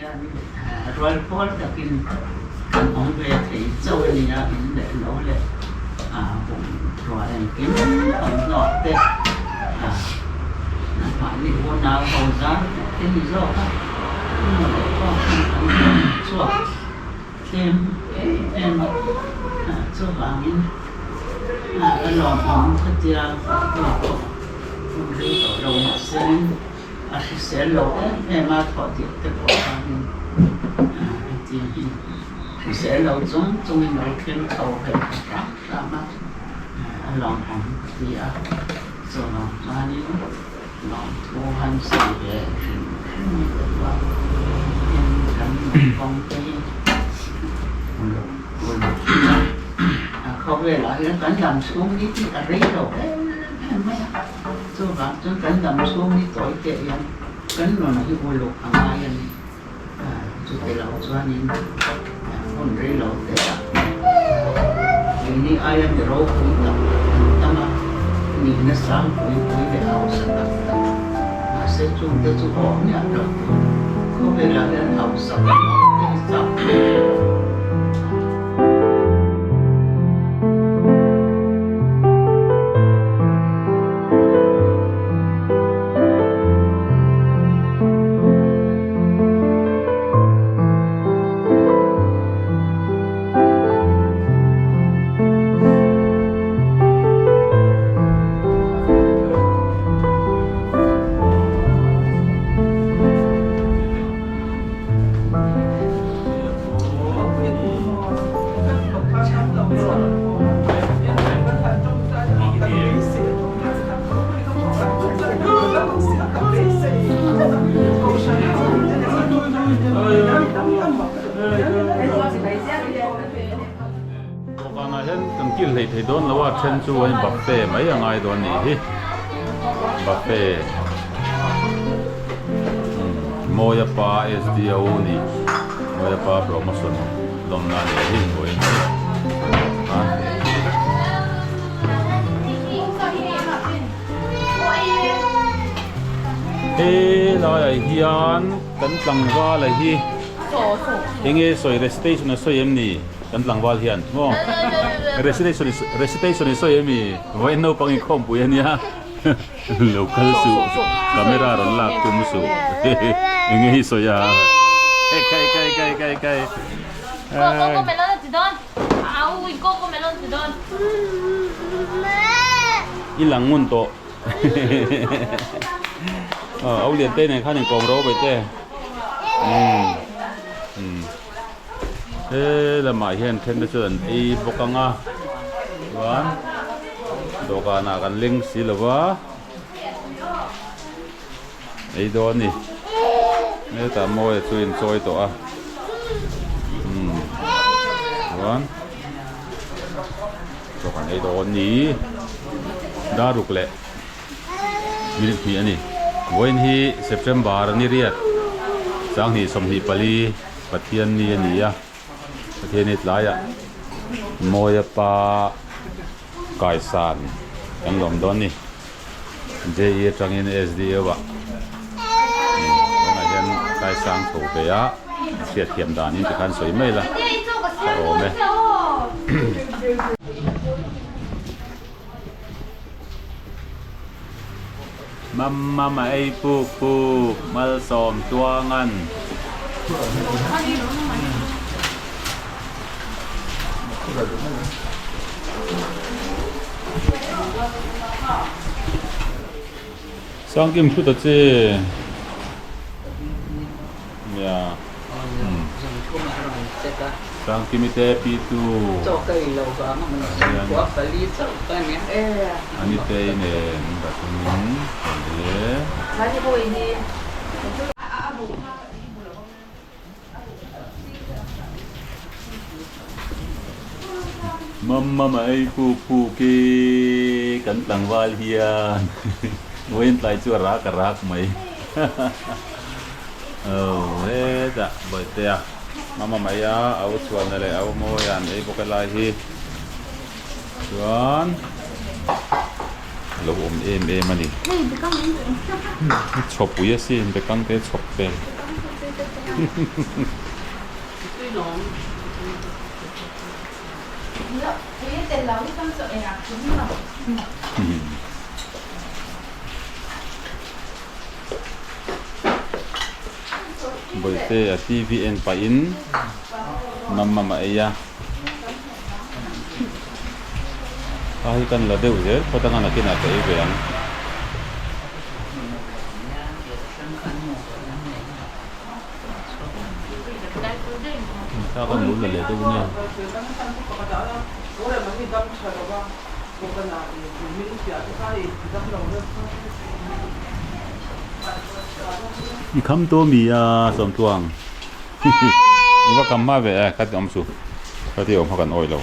hian rual pawl takin kan awm ve thei chauh a nia in leh lo leh bungrua engkim thawmhnaw te mahni unau ho zar vek te ni zawk a nu leh pa khan kan rawn chhuak tlem em em a chuvangin a lawmawm khatia pawh hun rei tawh lo mahse. A hrisel lo em em a, thawh tirh te pawh khanin hetiang hi hrisel lo chung chungin lo thleng chho ve ta hram hram a, a lawmawm ka ti a, chuvang chuanin lawmthu han sawi ve hrim hrim i ka duh a, tin kan nunpawng te hi uluk uluk ila, a khawvelah hian kan dam chhung ni hi a rei lo em em mai a. Chuvang chuan kan dam chhung hi tawi teh hian kan nun hi uluk a ngai a ni. Chuti lo chuanin hun rei lo teh a, keini aia mi ropui tak an tam a, nihna sang pui pui leh hausa tak tak. Mahse chungte chu awh miah lo tur khawvelah hian hausa ringawt te hi chak thei lo. Dawhkanah hian kan kil hlei thei dawn lo a, then chu an buffet mai a ngai dawn nih hi, buffet. Mawia pa SDO nih Mawia pa promotion lawmna a nih hi vawiin hi a. He laiah hian kan tlangval a hi enge sawi recitation a sawi em ni kan tlangval hian maw recitation recitation i sawi em ni vawiin naupang inkhawmpui a nia. Lo kal suh camera rawn lak tum suh enge hi sawi a kai kai kai kai kai I lang ngun tawh au lian te nen khan inkawm ro bai te he lamah hian then te chuan an ei bawk ang a chuan dawhkanah kan leng si lo va ei dawn a ni hetah mawia chu a inchawi tawh a umm chuan chaw kan ei dawn a ni daruk leh minute hnih a ni vawiin hi September ni riat sanghnih 24 Pathian ni a ni a Pathian hi tlaiah Mawia pa kaisan kan lawm dawn a ni JE atangin SDO ah tunah hian kaisang chho ve a hriatthiam danin tikhan sawi mai la a awm e. Mamma ma ei puk puk malsawm tuangan. Sangkim thu ta che. Nia. Sangkimi te Pitu. Anitei nen pathumin kan e. Mamma ma ei puk puk i kan tlangval hian vawiin tlai chu a rak a rak mai. Aw hetah Bawihtea mama mai a au chhuana leh au mawia an ei bawk e lai hi chuan a lo awm em em a ni chhawpui asin bekang te chhawp vel. Bawihte a TV en pahin mam a ei a. A hi kan la deuh zel phawt anga nakinah ka ei ve ang. Thla kan lo la leh deuh nge. I kham tawh mi a Sawmtluang. I va kam hma ve e kha ti awm su. Kha ti awm kha kan awih lo.